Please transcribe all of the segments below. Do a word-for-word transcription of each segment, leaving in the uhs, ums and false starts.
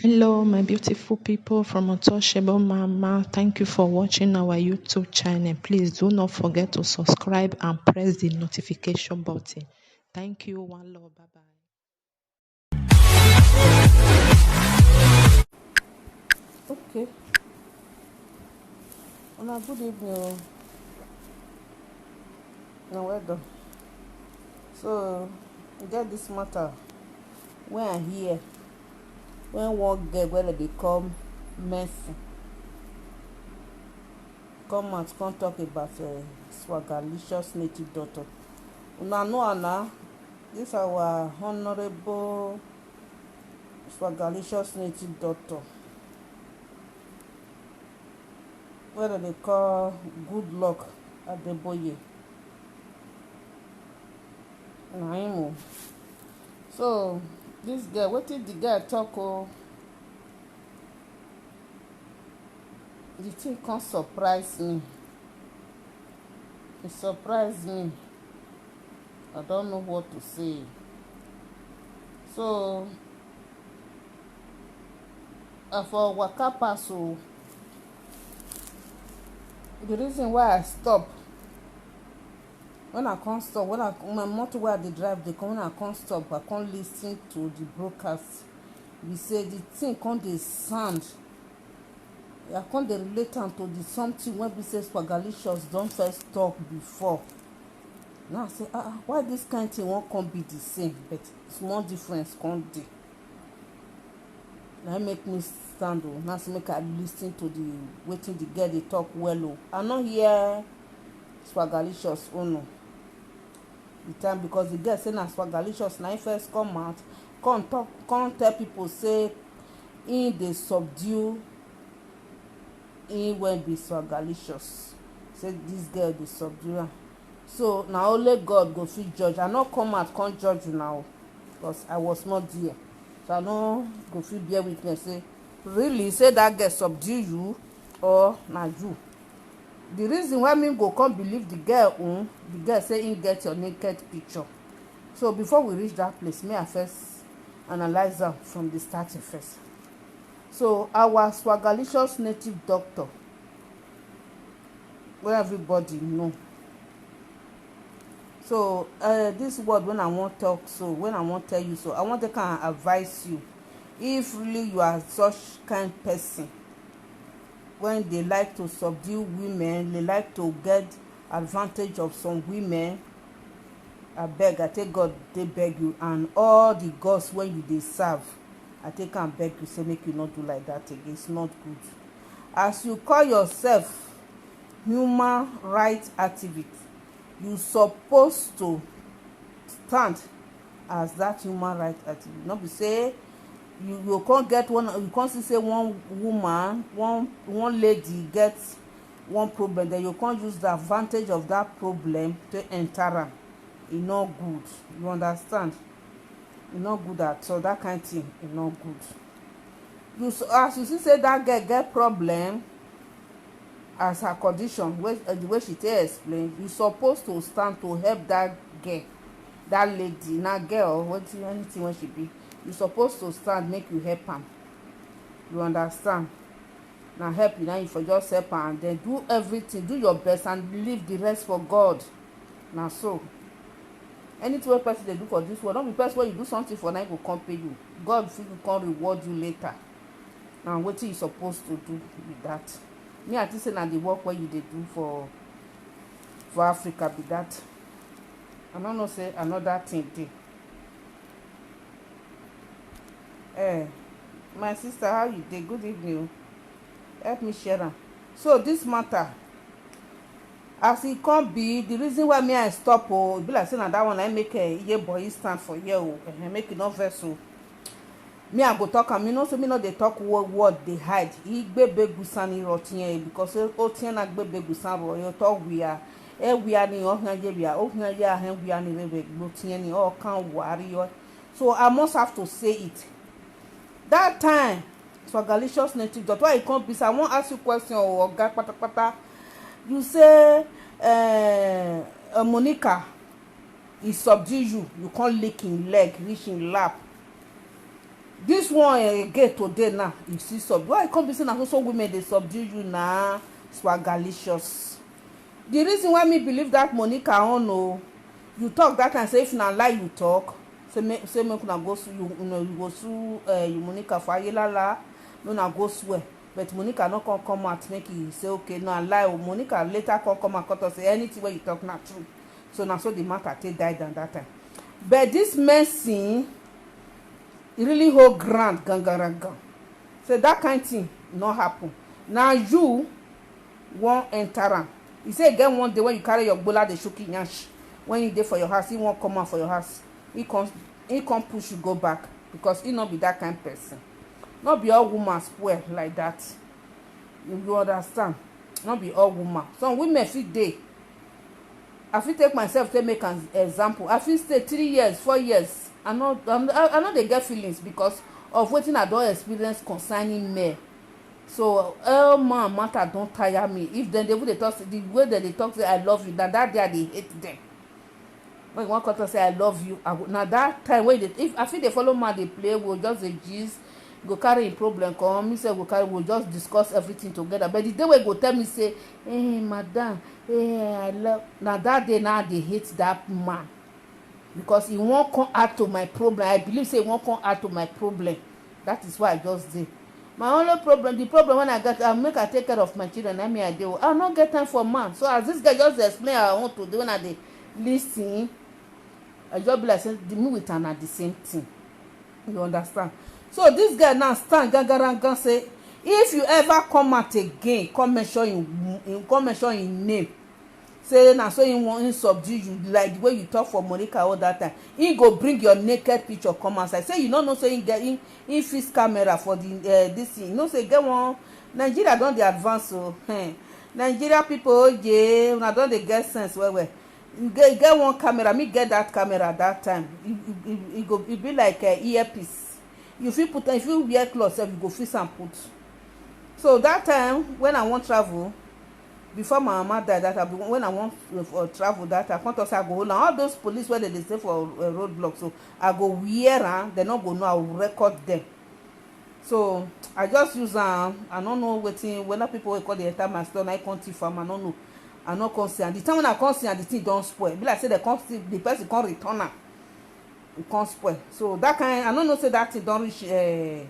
Hello, my beautiful people from Untouchable Mama. Thank you for watching our YouTube channel. Please do not forget to subscribe and press the notification button. Thank you. One love. Bye bye. Okay. Una good evening o. Na well done. So, e get this matter wey I hear, when one girl wey dem dey call Mercy come out come talk about uh, Swagalicious native doctor. Una know her na, this our honourable Swagalicious native doctor wey dem dey call Good Luck Adeboye. Na him o. So this girl, wetin the girl talk o, the thing come surprise me. E surprise me. I don't know what to say. So I for waka pass o. The reason why I stop, when I come stop, when I my motor wey I dey drive dey come, when I come stop, I come lis ten to the broadcast. Be say the thing come dey sound. I come dey relate am to the something wey be say Swagalicious don first talk before. Now I say, ah, ah, why this kind thing wan come be the same, but small difference come dey. Na im make me stand o. Now say make I lis ten to the wetin the girl dey talk well o. I no hear Swagalicious own o. The time, because the girl say na Swagalicious na im first come out, come talk, come tell people say im dey subdue im wey be Swagalicious. Say this girl dey subdue am. So na only God go fit judge. I no come out come judge una o, because I was not there. So I no go fit bear witness say really say that girl subdue you or na you. The reason why me go come believe the girl own, the girl say im get your naked picture. So before we reach that place, may I first analyze am from the starting first. So our Swagalicious native doctor, wey everybody know. So uh, this word when I wan talk so, when I wan tell you so, I wan take am advise you. If really you are such kind person when they like to subdue women, they like to get advantage of some women, I beg, I take God, they beg you, and all the gods when you dey serve, I take am beg you, say make you not do like that again. It's not good. As you call yourself human rights activist, you supposed to stand as that human rights activist. Not be say you you can't get one, you can't see say one woman, one one lady get one problem, then you can't use the advantage of that problem to enter am. E no good. You understand? E no good at all. That kind thing, e no good. You so as you see say that girl get problem as her condition, wey uh, the way she take explain, you suppose to stand to help that girl, that lady, na girl, wetin anything wey she be, you suppose to stand make you help am. You understand? Na help you, na you for just help am and then do everything, do your best and leave the rest for God. Na so. Anything wey person dey do for this world, no be person wey you do something for na him go come pay you. God fit come reward you later. Na wetin you suppose to do be that. Me, I think say na the work wey you dey do for for Africa be that. I no know say another thing dey. Eh, my sister, how you dey? Good evening o. Help me share am. So this matter, as e come be, the reason why me I stop o, e be like say na that one I make eh, iye boy stand for here o, eh, make e no vex o. Me I go talk am, you know say me no dey talk word, word dey hide. Igbe begusan ni rotiye because say o tiye na gbe begusan ro yo to wia. E wia ni o hyan ye wia, o hyan ye ahen wia ni rebe gbo tiye ni o kan wari yo. So I must have to say it. That time, Swagalicious native doctor, why you come be say I wan ask you question o, oga patapata. You say uh, uh, Monica, he subdue you, you come lick him leg, reach him lap. This one again today now, you see, sub why e come be say na so so women dey subdue you na, Swagalicious. The reason why me believe that Monica own o, you talk that time say if na lie you talk, say make say make una go sue you, you know, you go sue uh, you Monica for Ayelala, no, una go swear. But Monica no come come out make e say okay, na lie o. Monica later come come out come talk say anything wey you talk na true. So na so the matter take die down that time. But this Mercy, e really hold ground gangan. Say that kind thing no happen. Na you wan enter am. E say e get one day when you carry your gbola dey shook yansh, when you dey for your house, he wan come out for your house, he come he come push you go back, because he no be that kind person. No be all woman spoil like that. You understand? No be all woman. Some women fit dey. I fit take myself take make an example. I fit stay three years, four years. I no, I'm- I, I no dey get feelings because of wetin I don experience concerning men. So all man matter don tire me. If dem dey even dey talk, say- the way dem dey talk say I love you, na that day I dey hate them. When you wan come talk say I love you, I go, na that time wey you dey, if I fit dey follow man dey play, we go just dey gist, go carry him problem come, me sef go carry, we go just discuss everything together. But the day wey go tell me say, "Hey, madam, hey, I love," na that day na I dey hate that man, because he wan come add to my problem. I believe say he wan come add to my problem. That is why I just dey. My only problem, the problem when I get, I make I take care of my children. I mean, I dey. I no get time for man. So as this girl just dey explain her own today when I dey listen, I just be like say the me with am na the same thing. You understand? So this girl now stand gangarangan say if you ever come out again, come mention him, him come mention him name. Say na so he wan he subdue you like the way you talk for Monica all that time. He go bring your naked picture come outside. Say you no know say he get he, he fix camera for the uh, this thing. You know say e get one Nigeria don dey advance o. Hey, Nigeria people, oh yeah, una don dey get sense well well. E get, e get one camera, me get that camera that time. E, e, e, e go e be like uh, earpiece. You fit put am, if you wear cloth sef, you go fix am put. So that time when I wan travel, before my mama die that time, when I wan uh, travel that time, I come talk say I go hold am. All those police wey dem dey stay for uh, road block, so I go wear am. Dem no go know. I will record them. So I just use am. I no know wetin, whether people wey come dey enter my store na I come thief am. I no know. I no come see am. The time when I come see am, the thing don spoil. E be like say dem come steal, the person come return am. E come spoil. So that kind, I no know say that thing don reach. Uh,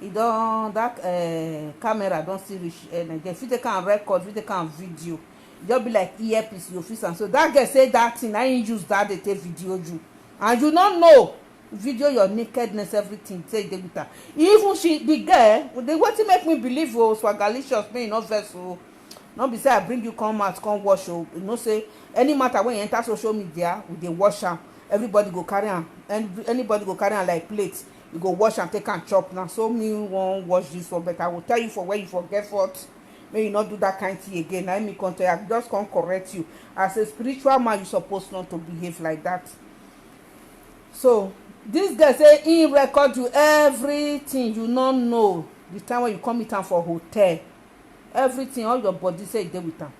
e don that uh, camera don still reach uh, Nigeria. If you take am record, if you take am video, e just be like earpiece you fix am. So that girl say that thing na him use that day take video you, and you no know, video your nakedness, everything say e dey with am. Even she, the girl, the wetin make me believe o, Swagalicious, make you no vex o. No be say I bring you come out come wash o. You know say any matter wey you enter social media, we dey wash am. Everybody go carry am. Any- Anybody go carry am like plate. You go wash am take am chop. Na so me wan wash this one, but I go tell you for where you for get fault. Make you no do that kind thing again. Na me come tell you, I just come correct you. As a spiritual man, you suppose not to behave like that. So this girl say he record you everything, you no know the time when you come meet am for hotel. Everything, all your body say e dey with am.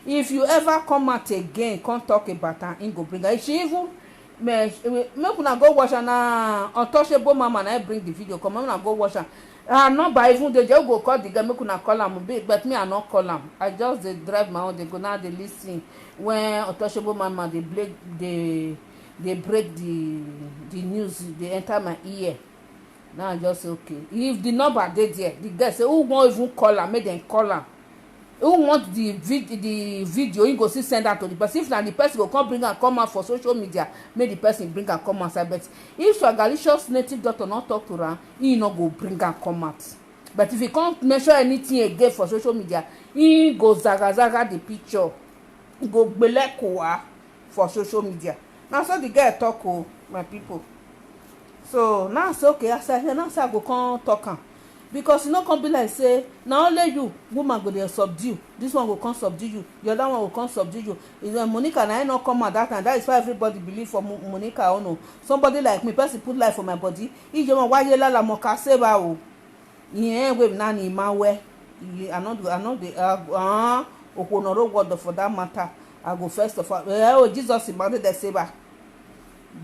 If you ever come out again come talk about am, he go bring am. She even me- make una go watch am na, Untouchable Mama na him bring the video come. Make una go watch am. Her number even dey there. You go call the girl, make una call am, be- but me, I no call am. I just dey drive my own dey go, now dey listen when Untouchable Mama dey break dey dey break the the news dey enter my ear. Now I just say okay, if the number dey there, the girl say who wan even call am, make dem call am. Who want the vid the video, he go still send am to the person. If na the person go come bring am come out for social media, make the person bring am come outside. But if Swagalicious native doctor no talk to am, he no go bring am come out. But if he come mention anything again for social media, he go zaga zaga the picture, he go gbelekowa for social media. Na so the girl talk o, my people. So now I say okay, as I hear now say I go come talk am, because e no come be like say na only you woman go dey subdue. This one go come subdue you, the other one go come subdue you. Is when Monica na him no come out that time, that is why everybody believe for Mo- Monica own o. Somebody like me, person put life for my body. Ijeoma waye lala mo ka seba o. Ihe wey na ni ma we. I no do, I no dey uh, uh, okwo no word for that matter. I go first of all, eh, oh Jesus, he dey seba.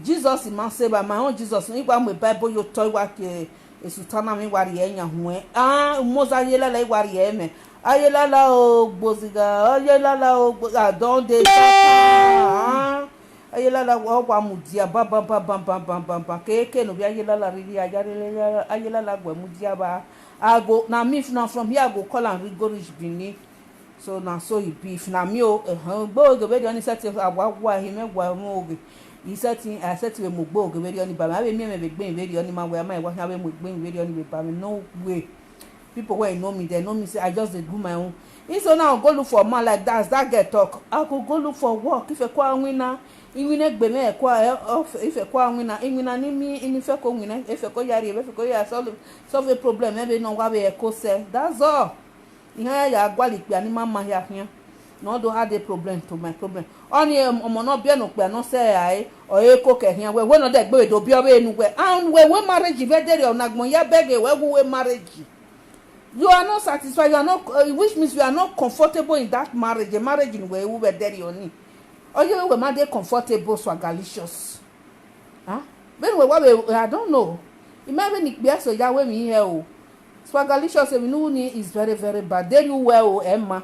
Jesus ma se ba ma on Jesus ni gba mo Bible yo to wa ke esutana mi wari e yan hu e. Ah, mo za ye lala wari e me. Ayelala o gboziga, ayelala o gbo- I don dey suffer. Ah, ayelala wa wa mu dia ba ba ba ba ba ba ba ba. Ke ke no bi ayelala riri ayelala ayelala gwe mu dia ba. I go na me if na from here I go call am go reach Benin. So na so e be. If na me o, eh, gbo oge be the only setting I wa wa him e wa mo oge. He setting I setting we mo gbo oge be the only ba me. I be me me be gbe be the only man we ma wa him be mo gbe be the only be ba me. No way. People wey know me, they know me say I just dey do my own. He so now go look for man like that, as that girl talk. I go go look for work if I kwa wina. Iwine gbe me kwa eh, of if I kwa wina. Iwina ni mi ini fe ko wina. If I ko yari, if I ko ya solve solve a problem, maybe no wa be ko se. That's all. Ihe ya ya agwali kpe ani mama ya hia. No do add a problem to my problem. Oni omo no bia no kpe no se ai o e ko ke hia we we no de gbe do bia we nu we. And we we marriage ve deri o na gbon ya beg we we marriage. You are not satisfied, you are not uh, which means you are not comfortable in that marriage. A marriage in we we deri oni. Oye we ma dey comfortable, swagalicious. Huh? When we wa we I don't know. Imagine ni gbe so ya we mi here o. Swagalicious we nu ni is very very bad. They you well o Emma.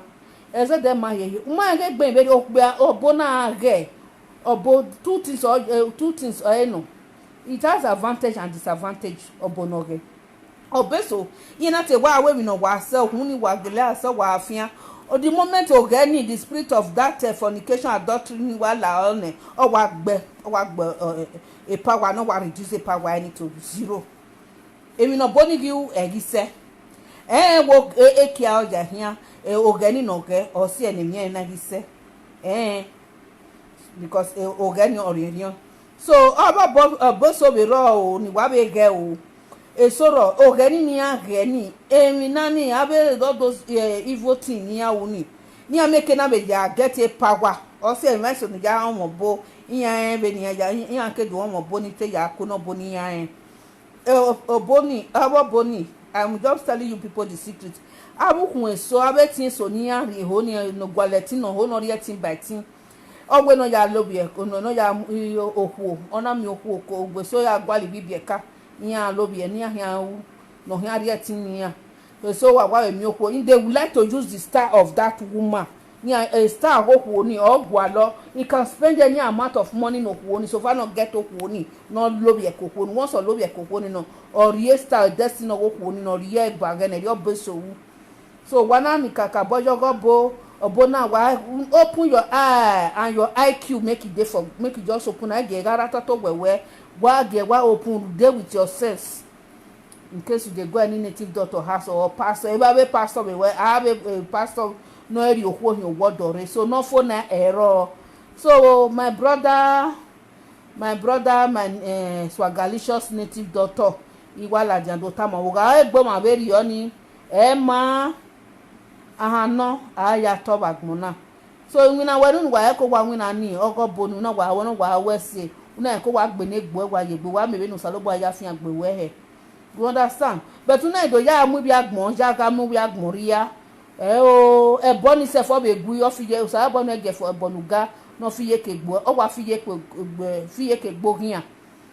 Eze de ma ye. Uma ge gbe be o gbe o bo na ge. O bo two things or uh, two things or no. It has advantage and disadvantage. O bo no ge. Obeso, ina te wa we mi no wa se hu ni wa gele ase wa afia. O the moment o ge ni the spirit of that uh, fornication, adultery ni wa la on eh, o wa gbe o wa gbe uh, a power no wa reduce a power any to zero. Emi no boni gi u egi se. Eh wo e e kia o ja hia e o ge ni no ge o si ene mi e na gi se. Eh because e o ge ni o ri ri. So obo bo obo so be ro o ni wa be ge o. Esoro o ge ni ni a ge ni emi na ni a be do those eh, evil thing ni a wo ni ni a make na be ya get a power o se mi so ni ya omo bo iya en be ni ya iya ke do omo bo ni te ya ko no bo ni ya en. Eh, o- oboni abo boni, I'm just telling you people the secret. Abu kun eso abe tin so ni ya ri ho ni no gwale tin no ho no ri tin by tin. Ogbe no ya lobi e no no ya ohu ona mi ohu ko ogbe so ya gwali bibi e ka ni ya lobi e ni ya hia u no hia ri tin ni ya. So wa wa mi ohu in they would like to use the star of that woman ni a star ohu ni ogwa lo. He can spend any amount of money no ohu ni so far no get ohu ni no lobi e ko ohu ni once o lobi e ko ohu ni no or ye star destiny no ohu ni no ye bagene yo beso. So wana ni kaka bojo go bo obo na wa open your eye and your I Q make it dey for make it just open eye get gara toto wewe wa get wa open dey with your sense. In case you dey go any native doctor house or pastor, if I be pastor be well, I be a pastor no eri okwo hin owo dore so no fo na ero. So my brother, my brother, my uh, swagalicious native doctor, iwala jando tama oga egbo ma be ri oni e ma aha no aya to bagbona. So wina we nu wa e ko wa wina ni ogo bo nu na wa wo no wa we se una e ko wa gbe ne gbo wa ye gbo wa me be nu salo bo ya fi agbe we he. You understand? But una e do ya mu bi agbon ja ga mu bi agbon ri ya. Eh o e bo ni se fo be gu yo fi ye o sa bo no e ge fo e bo nu ga no fi ye ke gbo o wa fi ye ke gbo fi ye ke gbo hian.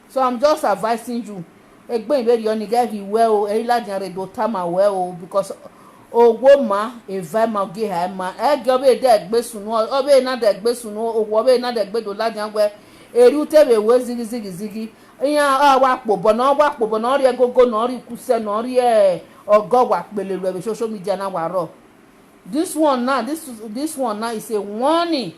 So I'm just advising you. Egbe ibe ri oni ge ri we o e la jan re do tama we o because owo ma e va ma ge ha ma e ge obe de gbe sunu obe na de gbe sunu owo obe na de gbe do la jan we eri ute be we zigi zigi zigi iya a wa po bo na wa po bo na ri egogo na ri kuse na ri e ogo wa pele lo be social media na wa ro. This one now, this this one now is a warning.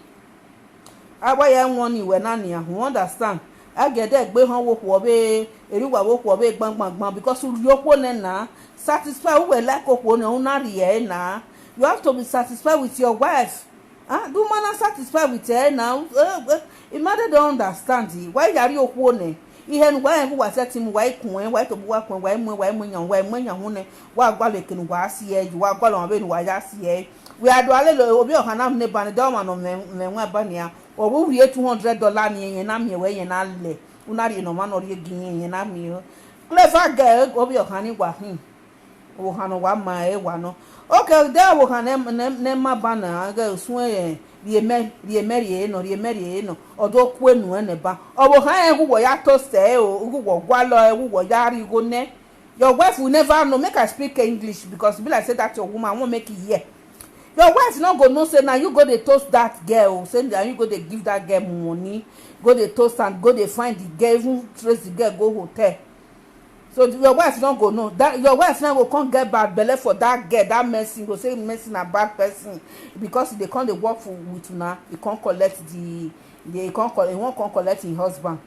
Awa ya warning we na ni ahun understand. Agede gbe han wo kwo be, eri wa wo kwo be gbangban gban because uri okwo ne na satisfy we like okwo ne una ri e na. You have to be satisfied with your wife. Ah, do man satisfied with her now? Uh, uh, Imagine don't understand it. Why yari okwo ne? Ihe nu wa en wa set him wa ikun en wa to bu wa kun wa mu wa mu yan wa mu yan hun ne wa gwa le kinu wa si e wa gwa lo be nu wa ya si e. We are do ale lo obi okan na ne ba ni do ma no me me wa ba ni a. O wu wi two hundred dollar ni yen na mi we yen na le. Una ri no ma no ri gi yen yen na mi o. Clever girl obi okan ni wa hin. Wo hano wa ma e wa no. Okay, there wo hano ne ma ba na ga sun e. Rie me, rie me, rie no, rie me, rie no. Odo ku enu e ne ba. Obo ha e gu wo ya toast e o, gu wo gwa lo e, gu wo ya ri go ne. Your wife will never know. Make I speak English because e be like say that your woman won't make it here. Your wife no go know say now you go dey toast that girl, say now you go dey give that girl money, go dey toast and go dey find the girl, even trace the girl go hotel. So your wife no go know. That your wife now go come get bad belle for that girl, that Mercy go say Mercy na bad person because e dey come dey work for with una, e come collect the, the e come col-, e wan come collect im husband.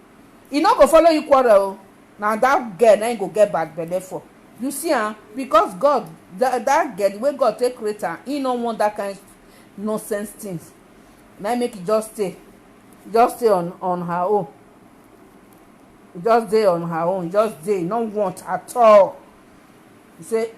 E no go follow you quarrel o. Na that girl na im go get bad belle for. You see am, because God, that, that girl, the way God take create am, he no want that kind nonsense things. Na im make e just stay, just stay on, on her own. Just dey on her own, just dey, no want at all. He say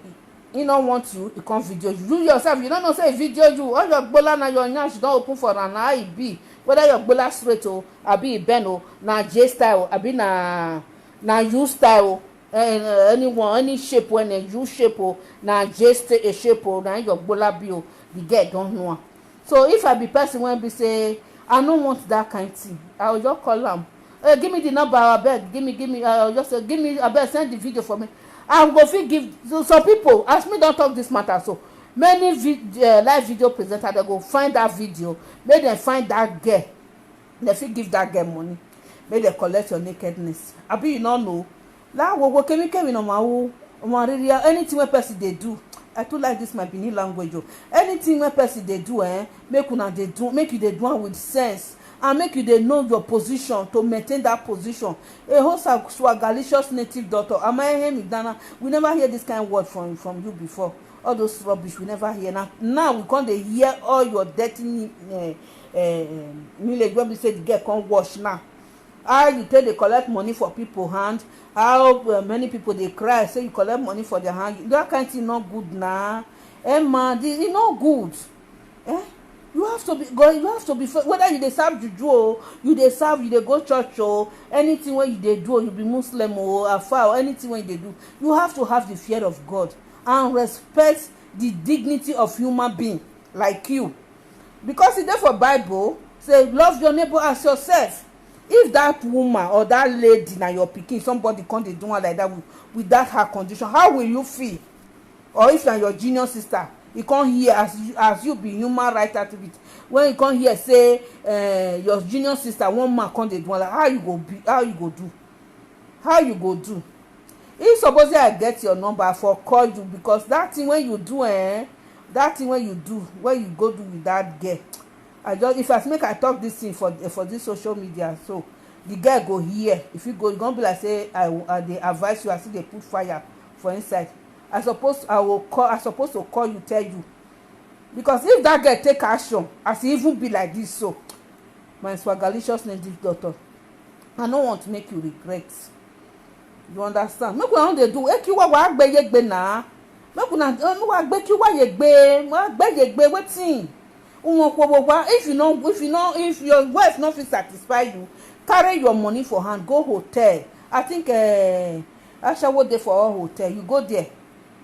he no want you, he come video you. You yourself, you no know say he video you. All your gbola na your nyash don open for am, na how e be. Whether your gbola straight o, abi e bend o, na J style o, abi na, na U style o. Eh, eh, anyone, any shape wey na U shape o, na J sta-, eh, shape o, na your gbola be o. The girl don know am. So if I be person wey be say I no want that kind thing, I go just call am. Hey, give me the number, abeg. Give me, give me. I go just say, give me, abeg, send the video for me. I go fit give. So some people, as me don talk this matter, so many vi-, uh, live video presenter, they go find that video, make dem find that girl, dem fit give that girl money, make dem collect your nakedness. Abi you no know? La wo wo kemi kemi no ma wo. Omo riri, anything wey person dey do, I too like this my Benin language o. Anything wey person dey do, eh, make una dey do, make you dey do am with sense, and make you dey know your position to maintain that position. A whole swagalicious native doctor, am I hear me, Dana? We never hear this kind word from, from you before. All those rubbish we never hear. Now, now we come dey hear all your dirty, eh, eh, mileage wey be say the girl come wash now. How you take dey collect money for people hand? How, uh, many people dey cry say you collect money for their hand? That kind thing no good na. Eh, man, the, e no good. Eh? You have to be, God, you have to be fair. Whether you dey serve juju o, you dey serve, you dey go church o, anything wey you dey do o, you be Muslim o, Afa o, anything wey you dey do, you have to have the fear of God and respect the dignity of human being like you. Because e dey for Bible say, love your neighbor as yourself. If that woman or that lady na your pikin, somebody come dey do one like that with, with that her condition, how will you feel? Or if na your junior sister, e come hear as you, as you be human rights activist, when you come hear say, eh, your junior sister, one man come dey do one like, how you go be, how you go do? How you go do? If suppose say I get your number, I for call you, because that thing wey you do, eh, that thing wey you do, wey you go do with that girl, I just, if I make I talk this thing for, for this social media, so the girl go hear. If you go, e go be like say I, I dey advise you, I still dey put fire for inside. I suppose, I will call, I suppose to call you, tell you, because if that girl take action, as e even be like this, so my swagalicious native daughter, I no want make you regret. You understand? Make una no dey do. Ekiwa wa agbe yegbe na. Make una, eh, wa agbe kiwa yegbe, wa agbe yegbe, wetin? Umo kwo wo wa. If you no, if you no, if your wife no fit satisfy you, carry your money for hand, go hotel. I think, eh, Ashawo dey for all hotel. You go there.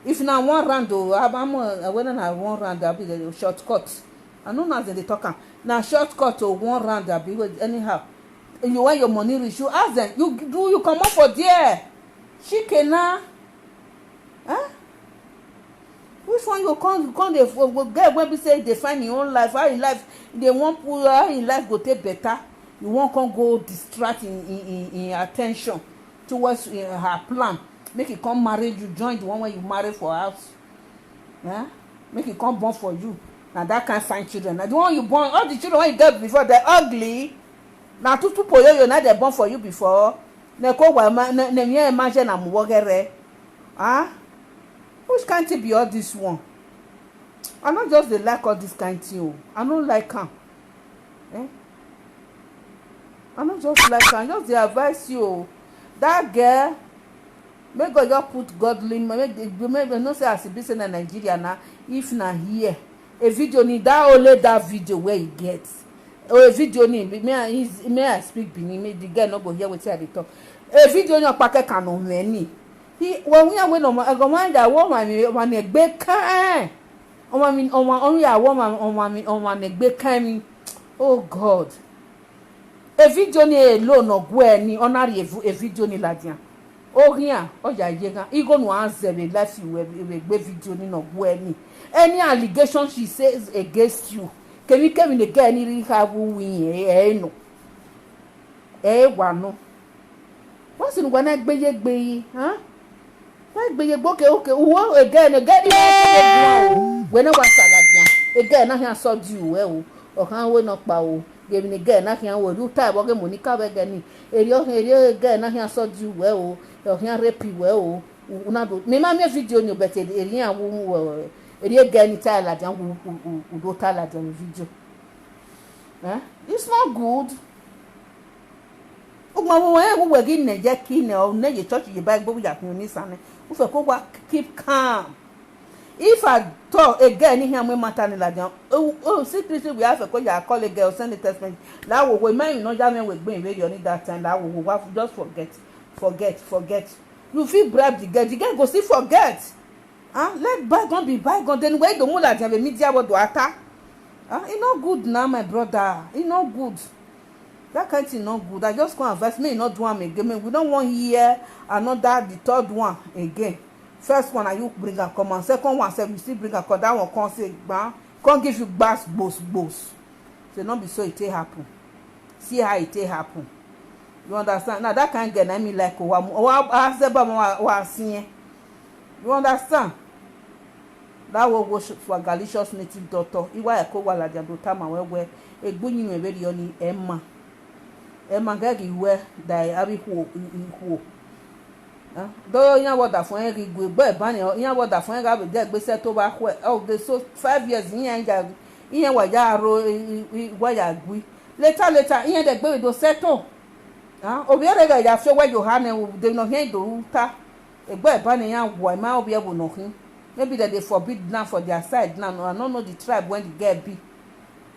If na one round o, I'm, uh, whether na one round, abi the shortcut. I no know as dem dey talk am. Na shortcut o, one round, abi, anyhow. You, when your money reach, you ask them. You do, you comot for there. Shike na. Eh? Which one you come, you come dey, go, go get wey be say e dey find im own life, how im life, e dey wan put, how im life go take better. You wan come go distract im, im, im, im attention towards, eh, her plan. Make e come marry you, join the one wey you marry for house. Eh? Make e come born for you. Na that kind fine children. Na the one you born, all the children wey you get before, they ugly. Na tutu poyoyo na they born for you before. Ne ko wa ma, ne, ne mi imagine na muwogere. Ah? Which kind thing be all this one? I no just dey like all this kind thing o. I no like am. Eh? I no just like am. I just dey advise you o. That girl, make God just put godly ma-, make the, make dem know say as e be say na Nigeria na, if na here, a video ni that, only that video wey e get. Oh, a video ni, may I, may I speak Benin, make the girl no go hear wetin I dey talk. A video ni opake kano many. He, well, we are when on my, on my, that woman, on my, on my, big kind. On my, on my, on my, on my, on my, on my, big kind. Oh God. E video ni alone no gwe ni, onari e video ni ladian. Oh yeah, oh yeah, yeah. Igo no answer the life you will be video ni no gwe ni. Any allegation she says against you, can you come in the guy ni have win? Eh, no. Eh, wa no. What's in gwana gbe ye gbe yi? Huh? Why gbe ye gbe? Okay, okay. Uwo again, again. When I was again, again, I can saw you well. Or can we not power? Give me again, I can we do time. Okay, Monica again. Eri o eri again, I can saw you well. Or can rape you well. Una do me ma me video ni o, but eri an wo wo eri again, tell again, we do tell again video. Eh? It's not good. Ugma wo e wo gi ne je ki ne o ne ye church ye Bible ya fi ni sane. U fe ko wa keep calm. If I talk again, ni here we matter ni la jan. Oh, oh, secretly we have ko ya call a girl, send a text message. La wo we man no ja me we gbe we ni that time. La wo wo wa just forget, forget, forget. You feel bribe the girl. The girl go still forget. Ah, let bygone be bygone. Then where the mula the media what do ata? Ah, e no good now, my brother. E no good. That kind thing no good. I just come advise me not do am again. Me, we don't want hear another, the third one again. First one, na you bring am come, and second one sef, you still bring am come. That one come say gbam, come give you gbas gbos gbos. Say no be so e take happen. See how e take happen. You understand? Now that kind girl na me like o. Wa wa azeba mo wa wa siyen. You understand? That wo go for Galicious native doctor. Iwa e ko wa la dia do tama we we. Egbu nyi me be ri oni Emma. Emma ga gi we dai abi huo huo. Do yan wo da fun e gi gbe gbe ba ni, yan wo da fun e ga be de gbe se to ba hwe. O de so five years yin ja yin wa ya ro wa ya gui. Later later yin de gbe do settle. Ah, obi ere ga ya fe we Yohane u de no he do uta. Egbe ba ni yan wa ma obi e wo no hin. Maybe that they forbid now for their side now. No, I don't know the tribe when the girl be.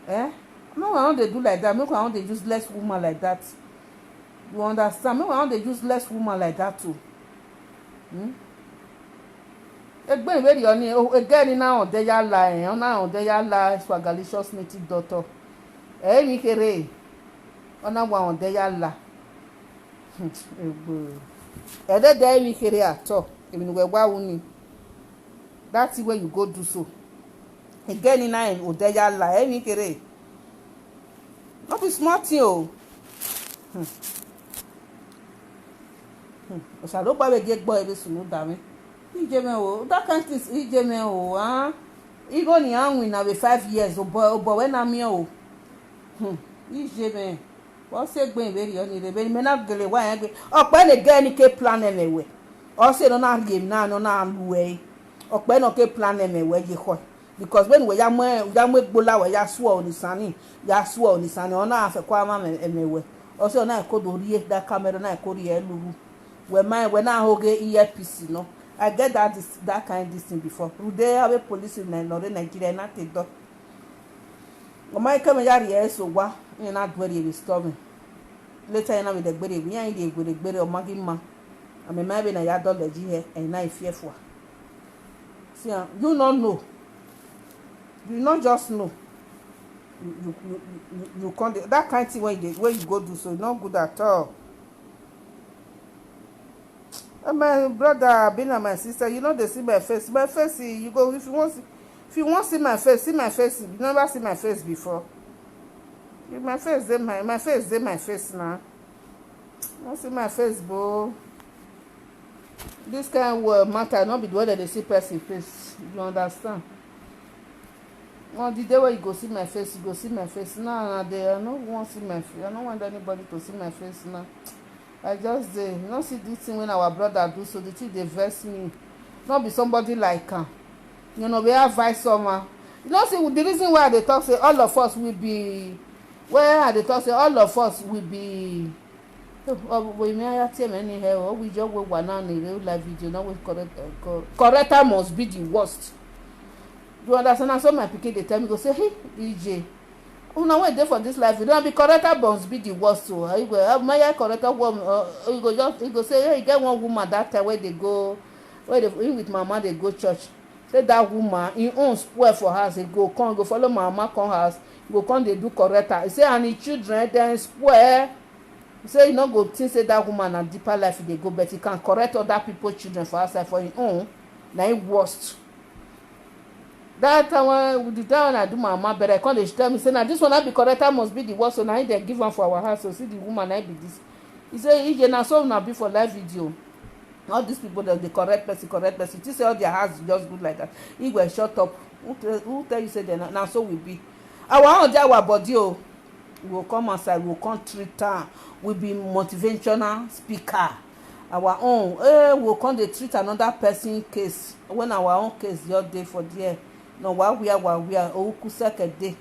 Eh? No, I don't dey do like that. Make I don't dey useless woman like that. You understand? Make I don't dey useless woman like that too. Hmm? Egbe very oni o ege ni na on de ya la eh, ona on de ya la Swagalicious native doctor. Eh, mi kere. Ona wa on de ya la. Hmm, egbe. Ede de mi kere at all. Emi ni we wa uni. That thing wey you go do so. Again, in nine, Odeya la, eh, mi kere. No be small thing o. Hmm. Hmm. Osalogba wey get boy wey sunu da me. Ije me o, that kind things ije me o, ah. Igo ni an win na be five years, o boy, o boy, when na me o. Hmm. Ije me. Wọ́n ṣe gbé ìwé rí ọ́nì rẹ̀ bẹ́ẹ̀ ni mẹ́nà gèlè wá yẹn gbé. Ọ̀pẹ́ lè gẹ́ ẹni ké plan ẹ̀ mẹ̀wẹ̀. Ọ̀sẹ̀ náà náà gèm náà náà náà lu ẹ̀. Ọ̀pẹ́ náà ké plan ẹ̀ mẹ̀wẹ̀ yé kọ́. Because when we ya mwe ya mwe gbola we ya swear on sani, ya swear on sani, ona afe kwa ma ẹ̀ mẹ̀wẹ̀. Ọ̀sẹ̀ náà kó do rí ẹ̀ dá camera náà kó rí ẹ̀ lulu. We ma we náà hoge E F P C no. I get that this, that kind this thing before. Rude have a police in Nai- Nigeria, not a dog. Ọmọ ike me ya ri eso wa, ni na dweri e storm. Later na we de gbere, we ya ri gbere gbere o magi ma. Ame ma be na ya do le ji he, e na ifie fua. See, ah, you no know. You not just know. You you you you, you can't that kind thing when you dey- when you go do so, not good at all. Eh, my brother, being my sister, you know they see my face. My face, eh, you go if you want, see- if you want see my face, see my face. You never see my face before. You, my face, dey my my face, dey my face now. You want see my face, bro? This kind of uh, matter, not be the way that they see person face. You understand? On the day where you go see my face, you go see my face. Now, now they, I no want see my face. I don't want anybody to see my face now. I just dey, you know, see this thing when our brother do so, the thing dey vex me. Not be somebody like am. You know, we advise someone. You know, see the reason why they talk say all of us will be, where they talk say all of us will be. Oh, oh, we may have tell me anyhow. Oh, we just go one on the real live video. Now we correct, uh, cor- correct. I must be the worst. You understand? Na so my pikin dey tell me go say, hey, E J, Una wey dey for this life, you don be corrector must be the worst o. You go admire corrector woman, uh, you go just, you go say, hey, e get one woman that time wey dey go, wey dey, him with mama dey go church. Say that woman, him own spoil for house, he go come, he go follow mama come house, he go come dey do corrector. He say, and him children, dem spoil. He say, you no go think say that woman na deeper life e dey go, but he can correct other people children for outside, for him own, na him worst. That time when we do that one, I do my mama, but I come dey tell me say, na this one I be corrector must be the worst, so na him dem give am for our house. So see the woman I be this. He say, ije, na so una be for live video. All these people dem dey correct person, correct person. Think say all their house just good like that. Igwe, shut up. Who tell, who tell you say dem na, na so we be? Our own dey our body o. We go come outside, we go come treat am. We be motivational speaker. Our own, eh, we go come dey treat another person case when our own case just dey for there. No, wa wia, wa wia, oku seke dey.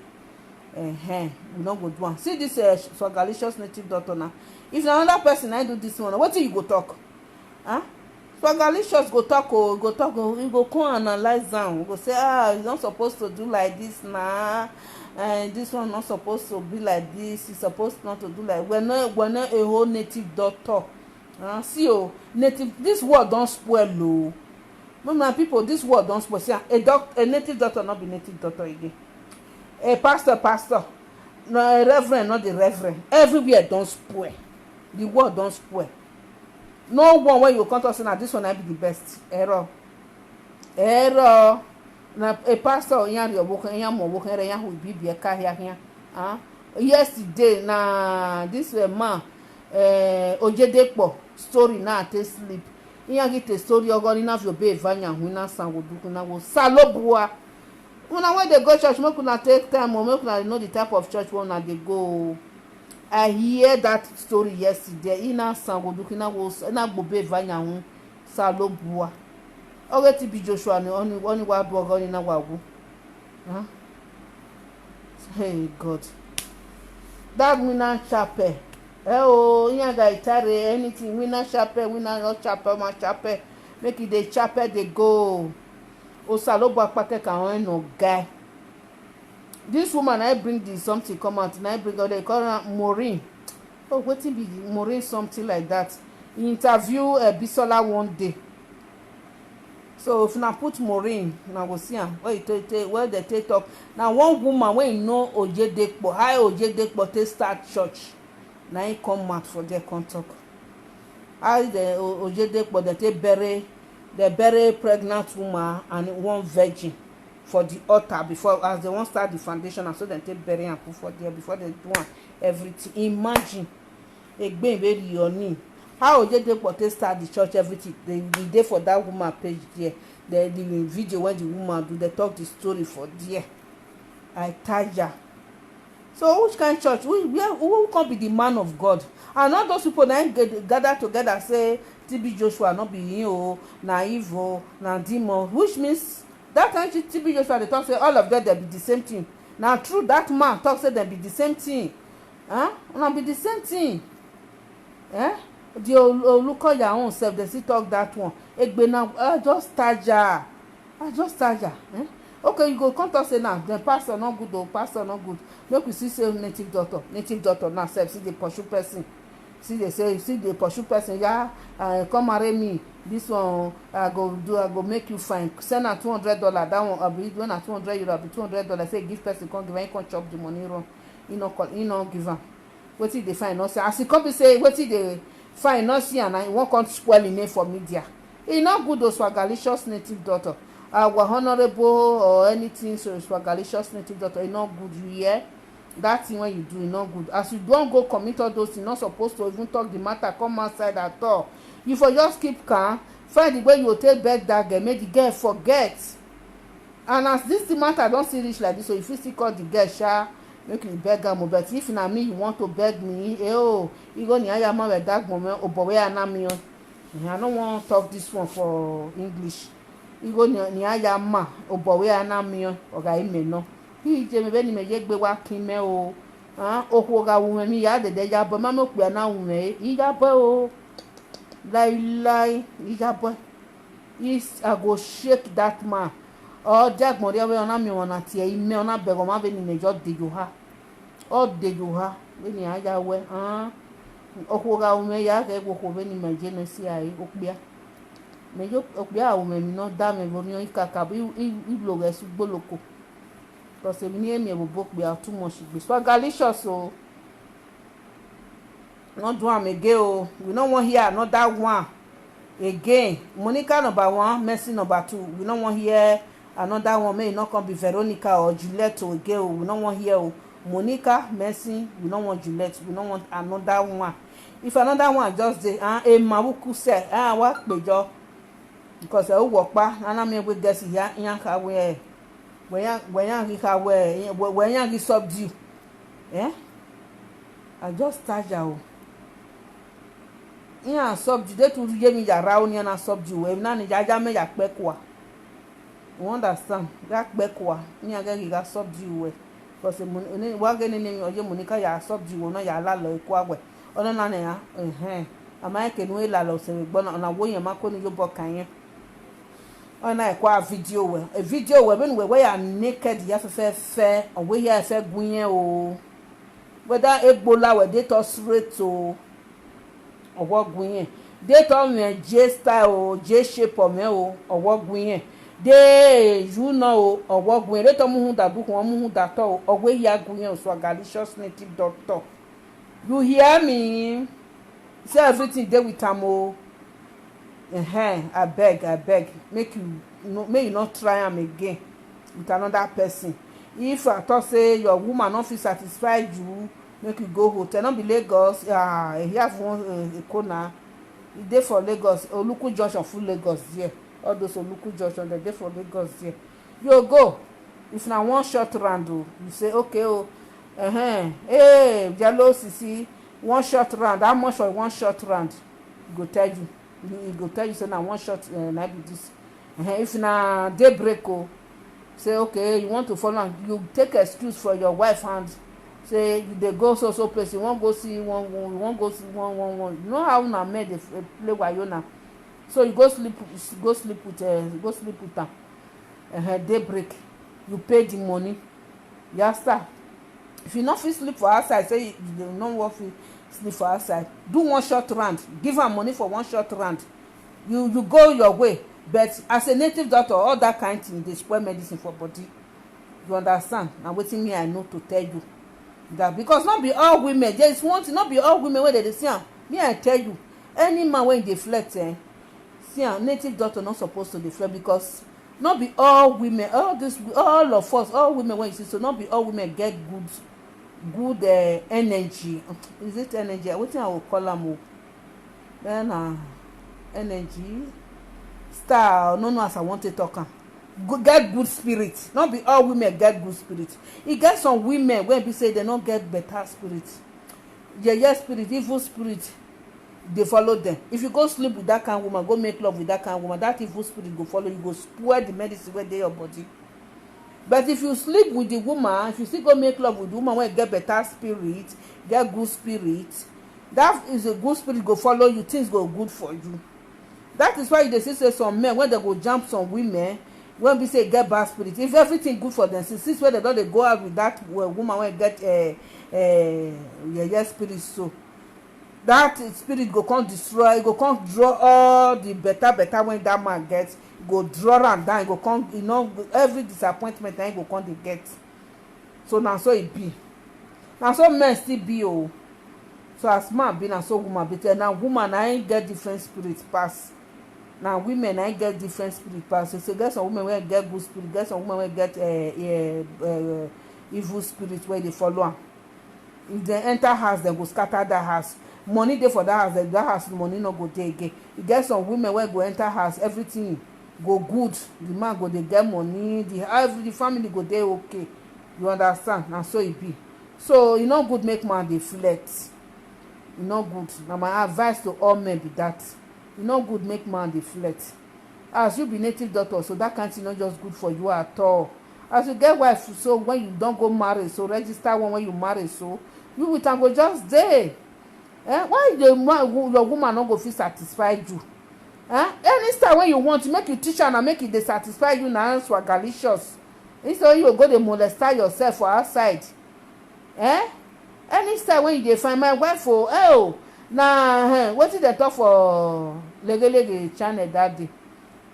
Eh, we no go do am. See this, eh, Swagalicious native doctor now. If na another person I do this one, wetin you go talk? Huh? Swagalicious go talk o, go talk o, he go come analyze am, go say, ah, you not supposed to do like this na, and this one not supposed to be like this, he supposed not to do like, we're not, we're not a whole native doctor. Uh, see o, native, this world don spoil o. No, my people, this world don spoil. See, a doc, a native doctor not be native doctor again. A pastor, pastor. No, a reverend, not the reverend. Everywhere don spoil. The world don spoil. No one wey you come talk say na this one na be the best. Error. Error. Na a pastor yan your work, yan more work, yan who be be ka here here. Ah, yesterday na this, uh, man, uh, Ojedepo story na take sleep. Yan get a story ogori na vio be vanya hu na san wo duku na wo salobua. Una wey dey go church, make una take time o, make una know the type of church wey una dey go o. I hear that story yesterday. Ina sango duki na wo, na gbobe vanya hun salobua. Oge T B Joshua ni oni, oni wa do ogo ni na wa wu. Huh? Hey God. That Winner Chapel. Eh o, inya ga itare anything. Winner Chapel, Winner no Chapel, ma Chapel. Make it the chapel they go. Osalobua pake ka on no guy. This woman, I bring this something come out, and I bring out, they call her Maureen. Oh, wetin be Maureen something like that. He interview, uh, Bisola one day. So if una put Maureen, una go see am. Where you take, take, where they take talk. Now one woman wey you know Oyedepo, how Oyedepo take start church. Na him come out for there come talk. How the O-, Oyedepo, they take bury, they bury pregnant woman and one virgin for the altar before, as they wan start the foundation, and so they take bury and put for there before they do am everything. Imagine, Egbe very your name. How Oyedepo take start the church, everything. They, they dey for that woman page there. The, the video when the woman do, they talk the story for there. I tire. So which kind church? Who, where, who can be the man of God? And all those people that get, gather together say T B Joshua not be him o, na evil, na demon. Which means that time T B Joshua they talk say all of them they be the same thing. Now true that man talk say they be the same thing. Huh? Una be the same thing. Eh? The Olukoya own self, they still talk that one. Egbe na, uh, just tire. I just tire. Eh? Okay, you go come talk say now the pastor not good, the pastor not good. Make we see say native doctor, native doctor now self see the pursue person. See they say, see the pursue person. Yeah, uh, come marry me. This one I go do, I go make you fine. Send her two hundred dollar. That one, I be when na two hundred euro, I be two hundred dollar. Say give person come give, come chop the money run. He no call, he no give am. Wetin dey fine no see. As e come be say wetin dey fine no see, and I wan come spoil im name for media. E no good o, Swagalicious native doctor. Our honorable or anything, so Swagalicious native doctor, e no good, you hear? That thing when you do, e no good. As you don go commit all those things, not supposed to even talk the matter come outside at all. You for just keep calm, find the way you go take beg that girl, make the girl forget. And as this thing matter don still reach like this, so you fit still call the girl sha, make you beg am o. But if na me you want to beg me, eh o, igo ni aya ma we dag mo me obo we ana mi o. Eh, I no wan talk this one for English. Igo ni, ni aya ma obo we ana mi o, oga ime no. Hi je me be ni me ye gbe wa kin me o. Ah, okwo ga wu me mi ya dede ya bo ma mo pe ana wu me, i ya bo o. Lai lai, i ya bo. Is, I go shake that man. Or Jack Moria we ona mi wana tie ime ona bego ma be ni me just dey your ha. Ọ de yo ha, vbene a ya wẹ, ọkhuo gha ru mwẹ ya ghẹ wẹ okhuo vbene imẹ ye nẹ si a re okpia. Mẹ ye okpia ru mwẹ emwi ne ọ da mwẹ vbe orhiọn ikaka, I vlo ghẹ sẹ ugboloko. Because emwi ne I miẹn vbe obọ okpia ọ too much gbe. Swagalicious o. No do am again o. We no wan hear another one again. Monica number one, Mercy number two. We no wan hear another one. May e no come be Veronica or Juliet o again o. We no wan hear o. Monica, Mercy, we no want Juliet. We no want another one. If another one just dey, ah, e ma wu ku se, ah, wa pe jo. Because ẹ, uwọ ọkpa, a na miẹn wẹ girls hia, iran kha wẹ, wẹ iran, wẹ iran ghi kha wẹ, wẹ, wẹ iran ghi subdue. Eh? I just tire o. Iran subdue, de tu ye mi ya ra o, ni iran na subdue wẹ, emwi na ni ya ya mẹ ya kpẹ kua. You understand? Gha kpẹ kua, iran ghẹ ghi gha subdue wẹ. Because emo-, ene-, wa ghe nene emwi, ọ ye Monica ya subdue wẹ, ọ na ya la lọ kua wẹ. Ọ na na nẹ, ẹhẹn. A ma rẹn eke ne u lalọ sẹ vbe egbe ọna, ọna wo yẹn ma ko ne u ye obọ kan irẹn. Ọ na ẹkua video wẹ, e video wẹ, vbene uwẹ wẹ ya naked ya fẹfẹfẹ, ọ wẹ hia ẹfẹ gu irẹn o. Whether egbola wẹ de tọ straight o, ọ wẹ ọ gu irẹn. De tọ mwẹ J style o, J shape ọ mwẹ o, ọ wẹ ọ gu irẹn. De yu nọ o, ọ wẹ ọ gu irẹn. De tọ muhuda dukhun, ọ muhuda tọ o, ọ wẹ hia gu irẹn o, Swagalicious native doctor. You hear me? Say everything dey with am o. Ehen, abeg, abeg, make you no, make you no try am again with another person. If I talk say your woman no fit satisfy you, make you go hotel. No be Lagos, ah, here for one, uh, Eko na. E dey for Lagos, Oluku Junction full Lagos there. All those Oluku Junction, they dey for Lagos there. You go, if na one short round o, you say, "Okay o, uh-huh, hey, yellow sisi, one short round, how much for one short round?" E go tell you. E go tell you say na one short, uh, na be this. Uh-huh. If na daybreak o, say, "Okay, you want to follow am," you take excuse for your wife hand, say you dey go so so place, you wan go see one, one, you wan go see one, one, one. You know how una men dey f-, play wayo na. So you go sleep, go sleep with, uh, go sleep with am. Uh-huh, daybreak, you pay the money. Yes, sir. If you no fit sleep for outside, say you, you no wan fit sleep for outside, do one short round. Give am money for one short round. You, you go your way. But as a native doctor, all that kind thing dey spoil medicine for body. You understand? Na wetin me I know to tell you. That because no be all women, there is one thing, no be all women wey dey dey see am. Me I tell you, any man wey dey flirt, eh, see am, native doctor no suppose to dey flirt, because no be all women, all this, all of us, all women wey you see so, no be all women get good, good, eh, energy. Is it energy? Wetin I go call am o? Then na energy, star, no know as I want to talk am. Go-, get good spirit. No be all women get good spirit. E get some women wey be say they no get better spirit. Yeye spirit, evil spirit dey follow them. If you go sleep with that kind woman, go make love with that kind woman, that evil spirit go follow you, go spoil the medicine wey dey your body. But if you sleep with the woman, if you still go make love with the woman wey get better spirit, get good spirit, that is a good spirit go follow you, things go good for you. That is why you dey see say some men, when they go jump some women, when be say get bad spirit, if everything good for them, since, since when they don dey go out with that, uh, woman wey get, uh, uh, yeye spirit, so that spirit go come destroy, go come draw all the better, better when that man get, go draw am down, go come, you know, every disappointment na him go come dey get. So na so e be. Na so men still be o. So as man be, na so woman be. Tell na woman na him get different spirit pass. Na women na him get different spirit pass. So, so get some women wey get good spirit, get some women wey get, uh, uh, uh, evil spirit wey dey follow am. If dem enter house, dem go scatter that house. Money dey for that house, that house money no go dey again. E get some women wey go enter house, everything go good. The man go dey get money, the, every, the family go dey okay. You understand? Na so e be. So e no good make man dey flirt. E no good. Na my advice to all men be that. E no good make man dey flirt. As you be native doctor, so that kind thing no just good for you at all. As you get wife, so when you don go marry, so register one, when you marry, so you with am go just dey. Eh? Why the ma-, wo-, your woman no go fit satisfy you? Eh? Any style wey you want, make you teach am and make e dey satisfy you na, Swagalicious. Instead you go dey molestar yourself for outside. Eh? Any style wey you dey find, my wife o, eh o, na, eh, wetin dem talk for Legelege channel that day.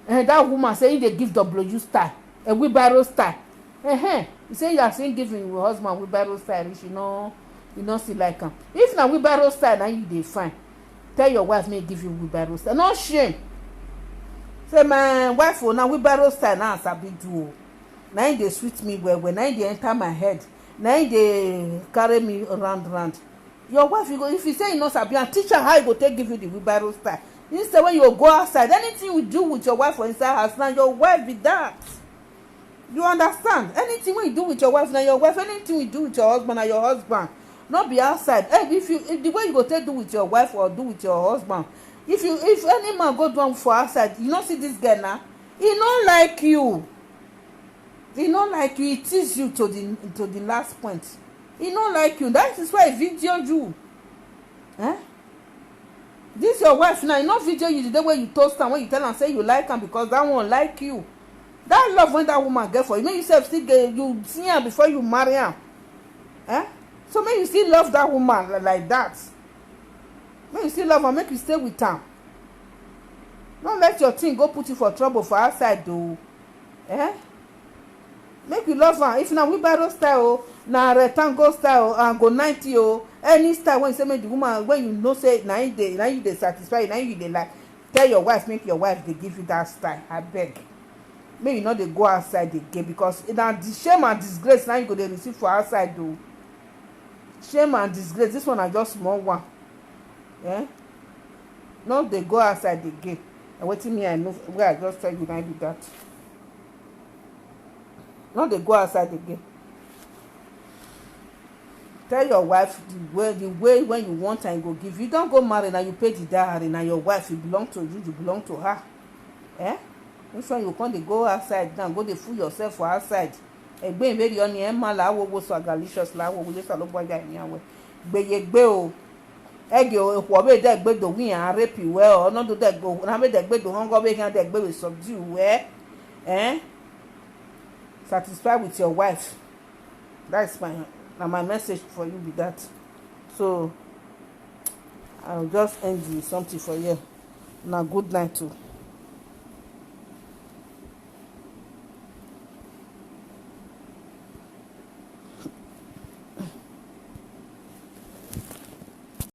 Eh, that woman say he dey give W style, a wheelbarrow style. Eh, eh. He say as he give him husband wheelbarrow style reach, you know, you no see like am. If na wheelbarrow style na you dey find, tell your wife make give you wheelbarrow style. No shame. Say my wife o, na wheelbarrow style na I sabi do o. Na im dey sweet me well well. Na im dey enter my head. Na im dey carry me round round. Your wife, you go, if you say you no sabi am, teach her how you go take give you the wheelbarrow style. Instead, when you go outside, anything you do with your wife for inside house, na your wife be that. You understand? Anything wey you do with your wife, na your wife. Anything you do with your husband, na your husband. No be outside. Eh, if you, if the way you go take do with your wife or do with your husband, if you, if any man go do am for outside, you no see this girl na, he no like you. He no like you. He tease you to the, to the last point. He no like you. That is why he video you. Eh? This your wife now, you no video you the day wey you toast am, when you tell am say you like am because that one like you. That love wey that woman get for you, make you sef still get, you see am before you marry am. Eh? So make you still love that woman li-, like that. Make you still love am, make you stay with am. No let your thing go put you for trouble for outside o. Eh? Make you love am. If na wheelbarrow style o, na rectangle style o, and go ninety o, any style wey you say make the woman, wey you know say na him dey, na you dey satisfy, na you dey like, tell your wife make your wife dey give you that style. Abeg, make you no dey go outside again, because na the shame and disgrace na you go dey receive for outside o. Shame and disgrace. This one na just small one. Eh? No dey go outside again. Na wetin me I know, wey I just tell you na be that. No dey go outside again. Tell your wife the way, the way when you want and go give. You don go marry, na you pay the dowry, na your wife, you belong to you, you belong to her. Eh? Which one you come dey go outside now, go dey fool yourself for outside? Egbe very on here, man, la wo wo so agalicious, la wo wo so lo boy guy mi awe. Gbe ye gbe o. Ege o, ekwo be de gbe do wi an rape we o, no do de go, na be de gbe do hongo be kan de gbe we subdue we. Eh? Satisfy with your wife. That's my, na my message for you be that. So I'll just end with something for you. Na good night o.